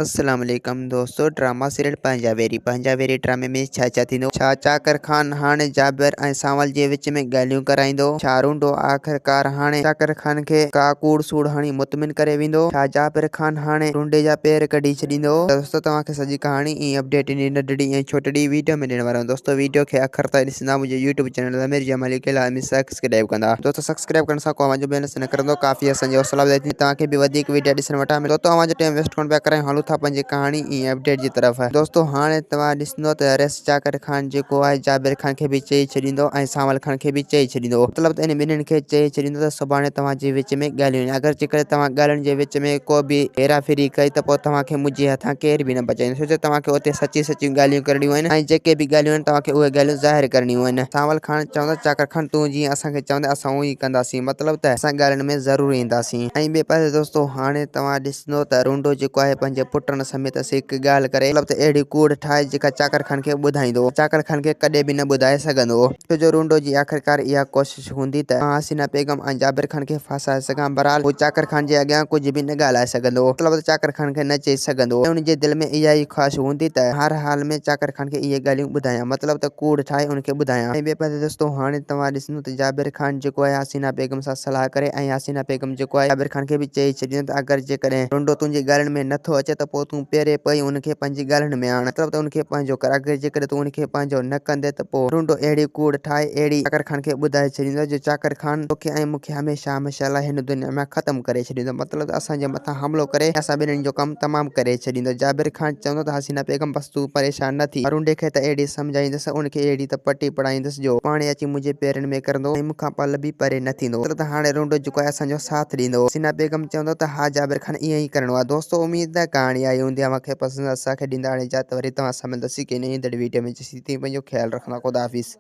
السلام عليڪم دوستو ڊراما سيريل پنهنجا ويري پنهنجا ويري ڊرامي ۾ ڇا ڇا ٿيندو ڇا چاڪر خان هاڻي جابر ۽ سانول جي وچ ۾ ڳالهيون ڪرائيندو ڇا رونڊو آخرڪار هاڻي چاڪر خان کي ڪا ڪوڙ سوڙ هڻي مطمئن ڪري ويندو ڇا جابر خان هاڻي رونڊي جا پير ڪڍي ڇڏيندو ته دوستو توهان کي سڄي ڪهاڻي ۽ اپڊيٽ انهي ننڍڙي ۽ ڇوٽڙي ويڊيو ۾ ڏيڻ وارو آهيان دوستو ويڊيو کي آخر تائين ڏسندا منهنجي يوٽيوب چينل ضمير جمالي کي لازمي سبسڪرائب ڪندا. دوستو سبسڪرائب ڪرڻ سان ڪو اوهان جو بيلنس نه ڪرندو ڪافي اسان جي حوصلا افزائي ٿيندي توهان کي به وڌيڪ ويڊيا ڏسڻ وٽان ملندو دوستو اوهان جو ٽائيم ويسٽ ڪونه پيا ڪرايون هلون ٿا پنهنجي ڪهاڻي ۽ اپڊيٽ جي طرف دوستو هاڻي توهان ڏسندو ته رئيس چاڪر خان جيڪو آهي جابر خان کي به چئي ڇڏيندو ۽ سانول خان کي به چئي ڇڏيندو مطلب ته انهن ٻنهين کي چئي ڇڏيندو ته سڀاڻي توهان جي وچ ۾ ڳالهيون آهن اگر جيڪڏهن توهان ڳالهين جي وچ ۾ ڪو به هيرا ڦيري ڪئي ته پوء توهان کي منهنجي هٿان ڪير به نه بچائيندو ڇو جو توهان کي اتي سچي سچيون ڳالهيون ڪرڻيون آهن ۽ جيڪي به ڳالهيون آهن توهان کي اهي ڳالهيون ظاهر ڪرڻيون آهن. سانول خان چوندو، چاڪر خان تون جيئن اسان کي چوندين اسان اونئين ئي ڪنداسين مطلب ته اسان ڳالهين ۾ ضرور اينداسين. ۽ ٻئي پاسي دوستو هاڻي توهان ڏسندو ته رونڊو جيڪو آهي پنهنجي پٽن سميت هڪ ڳالهه ڪري مطلب ته اهڙي ڪوڙ ٺاهي جيڪا چاڪر خان کي ٻڌائيندو چاڪر خان کي ڪڏهن به نه ٻڌائي سگهندو ڇو جو رونڊو جي آخرڪار اها ڪوشش هوندي ته مان حسينه بيگم ۽ جابر خان کي ڦاسائي سگهان. بهرحال هو چاڪر خان جي اڳيان ڪجهه به نه ڳالهائي سگهندو. مطلب ته چاڪر خان کي نه چئي سگهندو ۽ ان جي دل ۾ اها ئي خواهش هوندي ته هر حال ۾ چاڪر خان کي اهي ڳالهيون ٻڌايان. مطلب ته ڪوڙ ٺاهي ان کي ٻڌايان. ۽ ٻئي پاسي دوستو هاڻي توهان ڏسندو ته جابر خان جيڪو آهي حسينه بيگم سان صلاح ڪري ۽ حسينه بيگم جيڪو آهي جابر خان کي به چئي ڇڏيندو ته اگر جيڪڏهن رنڊو تنهنجي ڳالهين ۾ نه ٿو اچي ته پوء تون پيري پئي ان کي پنهنجي ڳالهين ۾ آڻ. مطلب ته ان کي پنهنجو ڪر. اگر جيڪڏهن تون ان کي پنهنجو نه ڪندين ته پوء رنڊو اهڙي ڪوڙ ٺاهي اهڙي چاڪر خان کي ٻڌائي ڇڏيندو جو چاڪر خان توکي ۽ مون کي هميشه هميشه لاء هن دنيا مان ختم ڪري ڇڏيندو مطلب ته اسان جي مٿان حملو ڪري اسان ٻنهين جو ڪم تمام ڪري ڇڏيندو. جابر خان چوندو ته حسينه بيگم بس تون پريشان نه ٿي ارونڊي کي ته اهڙي سمجهائيندس ان کي اهڙي ته پٽي پڙهائيندس جو پاڻهي اچي منهنجي پيرن ۾ ڪرندو ۽ مون کان پل به پري نه ٿيندو مطلب ته هاڻي رونڊو جيڪو آهي اسان جو ساٿ ڏيندو. حسينه بيگم چوندو ته ها جابر خان ائين ئي ڪرڻو آهي. دوستو اميد ته ڪهاڻي آئي هوندي اوهان کي پسند اسان کي ڏيندا هاڻي اجازت وري توهان سان ملنداسين ڪنهن ايندڙ ويڊيو ۾ جيسين تائين پنهنجو خيال رکندا خدا حافظ.